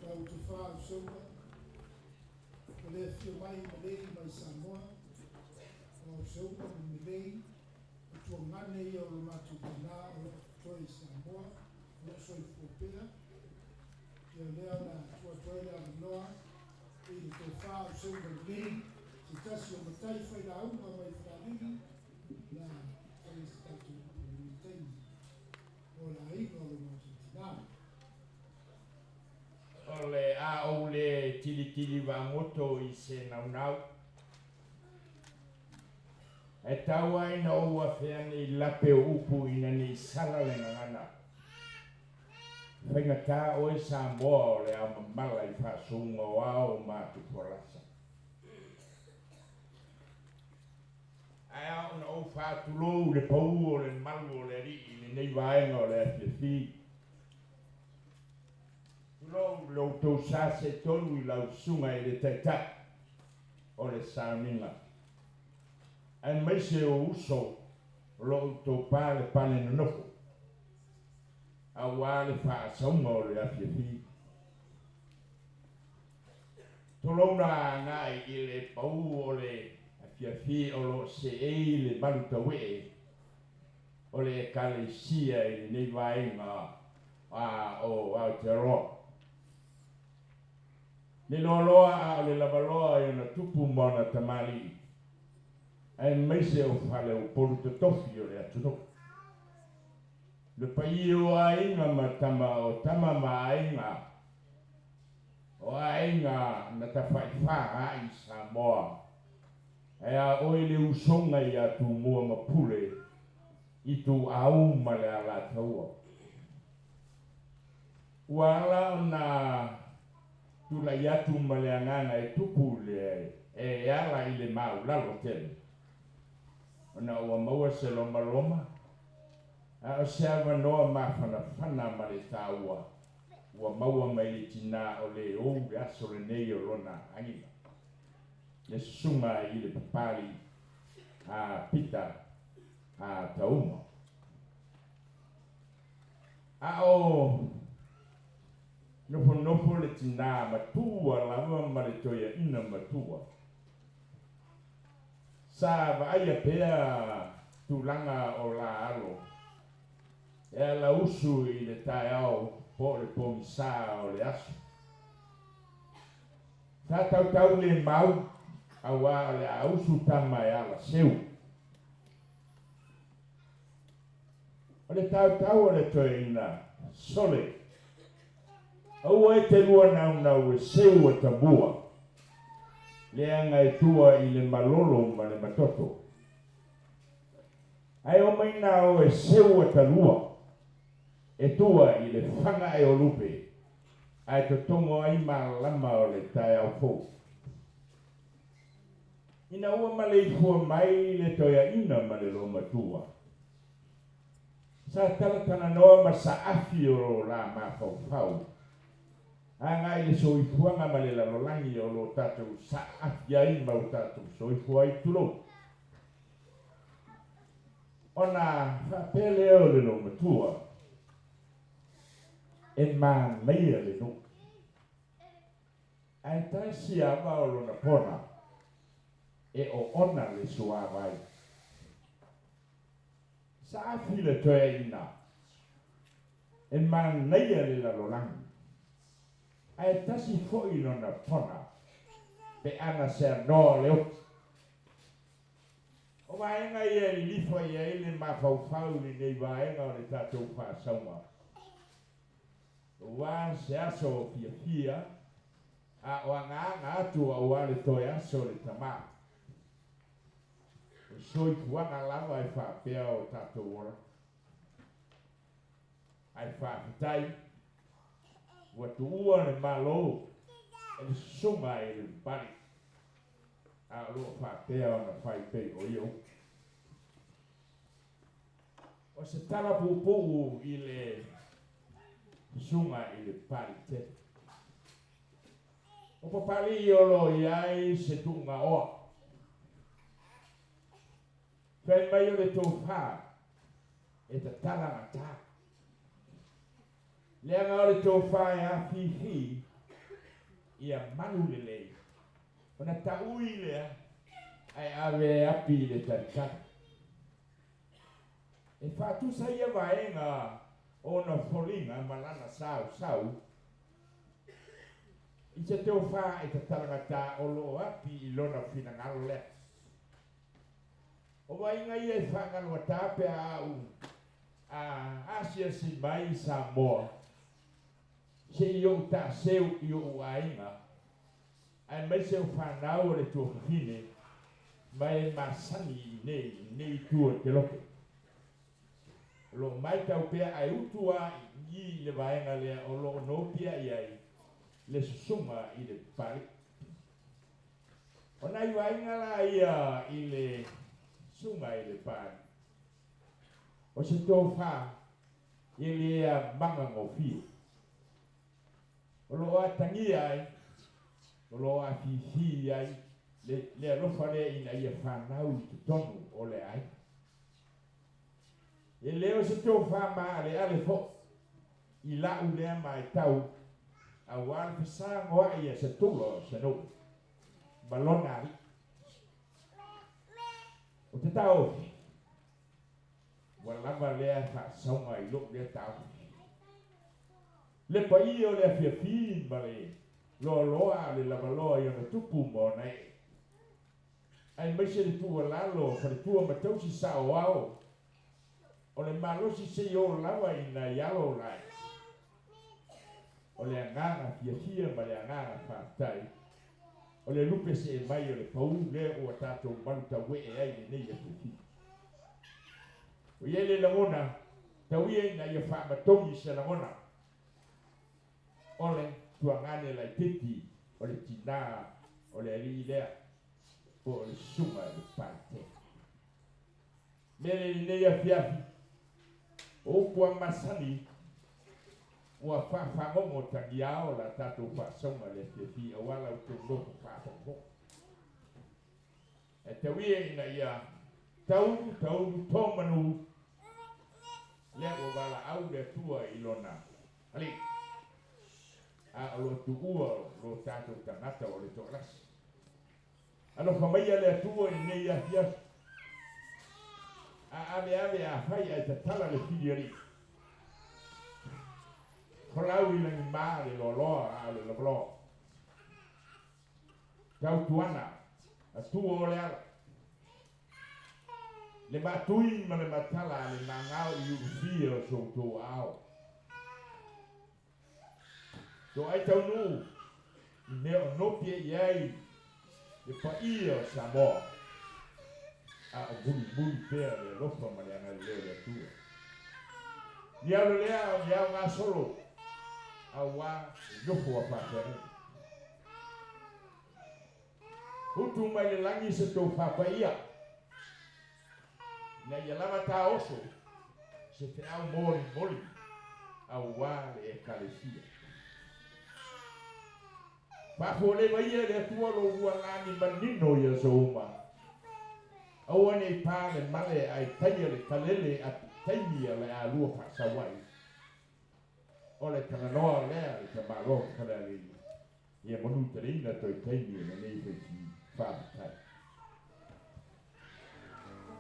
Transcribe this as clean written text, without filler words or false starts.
Lau Tofa Auseuga, ua le afio mai Melei mai Samoa, o Auseuga ma Melei, o tuagane ia o lo matou tina o lo o totoe i Samoa, o lo o soifua pea. Ia o lea o le a tuu atu ai le avanoa i le Tofa Auseuga lenei, se tasi o matai failauga mai Falealili, o le a faia se tatou upu i lenei taimi mo le aiga o lo matou tina. O le a ou le tilitili vagoto i se naunau. E tau ai na ou afea nei lape o upu ina nei sala le gagana. Faigata oe Samoa o le ao mamala i faasouga o ao ma atufolasa. Ae a ona ou faatulou le pau o le malu o le alii i lenei vaega o le afiafi. Tulou lo outou sa seetolu i lau susuga i le Taitai o le sauniga, aemaise o uso o lo outou palepale nonofo aua le faasauga o le afiafi. Tulouna agai i le pau o le afiafi o lo o seei le malu tauee o le Ekalesia i lenei vaega o Aotearoa. Le loaloa a o le lavaloa i ona tupu ma ona tamalii, aemaise o fale Upolu totofi o le atunuu. Le paia o aiga ma tama o tama ma aiga, o aiga na tafaifā ai Samoa, ae a oe le usoga ia Tumua ma Pule, Ituau ma le Alataua. Ua ala ona tulai atu ma le agaga e tupu le e ala i le maulalo tele, ona ua maua se lomaloma, a o se avanoa mafanafana ma le taua ua maua mai le tinā o le ou le aso lenei o lona agiga, le susuga i le Papalii a Pita a Tauma. A o nofonofo le tinā matua lava ma le toeaina matua, sa vaaia pea tulaga o la alo e ala usu i le taeao po o le pogisā o le aso. Sa tautau le mau auā o le a usu tama e ala seu. O le tautau o le toeaina, sole, aua e te lua naunau e seu atamua, leaga e tua i le malolo ma le matoto. Ae omai na o e seu atalua, e tua i le fagae o lupe, ae totogo ai malama o le taeao fou. Ina ua maleifua mai le toeaina ma le loomatua, sa talatalanoa ma saafi o lo la mafaufau agai i le soifuaga ma le lalolagi o lo tatou saafi ai ma o tatou soifua ai, tulou. Ona faapea lea o le loomatua, e manaia le nuu, ae tasi ava o lona pona e oona le suavai. Saafi le toeaina, e manaia le lalolagi, ae tasi foi lona pona pe ana seanoa le oti. O vaega ia e lilifa i ai le mafaufau i lenei vaega o le tatou faasauga, aua se aso fiafia a o agaaga atu aua le toe aso o le tamā. O soifuaga lava e faapea o tatou ola. Ae faafetai ua tuua le Malo e le susuga i le Papalii, a o lo o faapea ona fai pei o ia upu. O se tala puupuu i le susuga i le Papalii tele. O Papalii o lo o i ai se tuugaoa. Fai mai o le tofa e tatala gata. Leaga o le tofa e afifi Ia malu lelei ona taui lea ae ave e api i le talitali. E faatusa ia vaega o ona foliga ma lana sausau i se tofā e tatalagatā o lo o api i lona finagalo lea. O vaaiga ia e faagalugatā pe a au a asiasi mai i Samoa se i ou taaseu i o'u aiga aemaise o fanau o le tuafafine ma e masani i inei i lenei itu o le kelope. O lo o matau pea ae utu lava i i i le vaega lea o lo o nopiai ai le susuga i le Papalii. O nai vaaiga la ia i le susuga i le Papalii, o se tofa e le amagagofie, o lo o atagia ai, o lo o afifi ai le alofa lea ina ia fanau i totonu o le aiga. E le o se tofa maaleale foi i la'u lea maitau auā le fesagoa'i a se tula o se nuu ma lona alii. Ou te taofi, ua lava lea faasauga i lo'u lea taofi. Le paia o le afiafi ma le loaloa a o le lavaloa i ona tupu ma ona ee, aemaise le tuualalo a faletua ma tausi saoao o le malosi se i oo lava i nai alo laiti. O le agaga fiafia ma le agaga faafetai, o le lupe see mai o le pau lea ua tatou malutauee ai i lenei afiafi. Ua i ai le lagona, tau ia ina ia faamatogi se lagona o le tuagane laitiiti o le tinā o le alii lea po o le susuga i le Paratene. Mea lea i lenei afiafi, o upu a masani ua faafagogo tagiao la tatou faasauga i le afiafi aua la outou nofo faafogafoga. Ae tau ia ina ia taulu taulu to manu lea ua valaau le Atua i lona alii, a o lo o tuua lo tatou tagata o le toalasi. Alofa maia le Atua i lenei afiafi. A aveave afai ae tatala le filialii. Folau i lagimā le loaloa a o le lavaloa. Tautuana, Atua o le ala. Le maatui ma le matala a le magao i ulufia o so outou aao. Toai taunuu i mea o nopi e i ai le paia o Samoa, a o mulimuli pea le alofa ma le agalelei o le Atua. Ni ao lelea o ni ao gasolo auā le nofo a faafeagaiga. Utu mai le lagi se tou faapaia, ina ia lava taoso se feau molimoli auā le Ekalesia. Faafualeva ia e le Atua lou lua lagi manino i aso uma. Aua ne i pa le male ae taia le kalele a taimi o le a lua faasau ai. O le talanoa lea i tamaloa Falealili. Ia manuteleina toe taimi o lenei faifī. Faafetai.